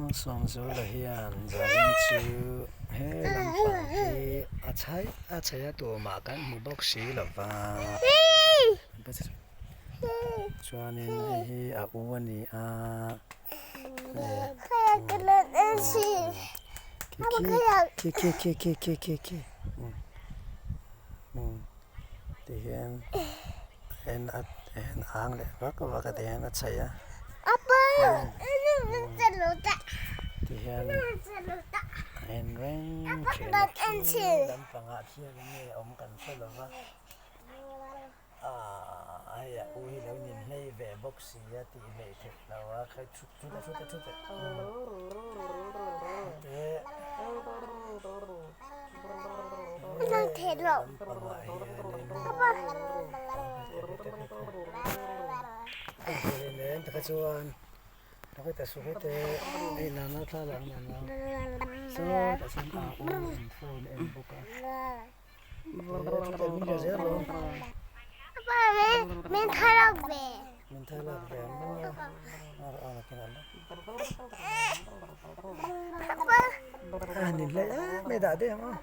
Malsawmzula hian zanin chu he lampang hi a chhaih a chhaih a tumah kan hmu bawk si lo va chuanin hei hi a u a ni a khi khi khi khi khi khi khi tihian en a en ang leh vak vak a tihian a chei a tihian a en reng thin a khi lampangah khian enge awm kan hre lo va aaa hei a u hi lo nin hlei ve bawk si a tih hleih theih lo a kha thu thu teh thu teh thu teh teh lampangah hianin takah chuan sawtah sawn a u in phone a en bawk a. Min thlalak ve. Min thlalak ve maw? A ni hle a, me dah deuh ang aw.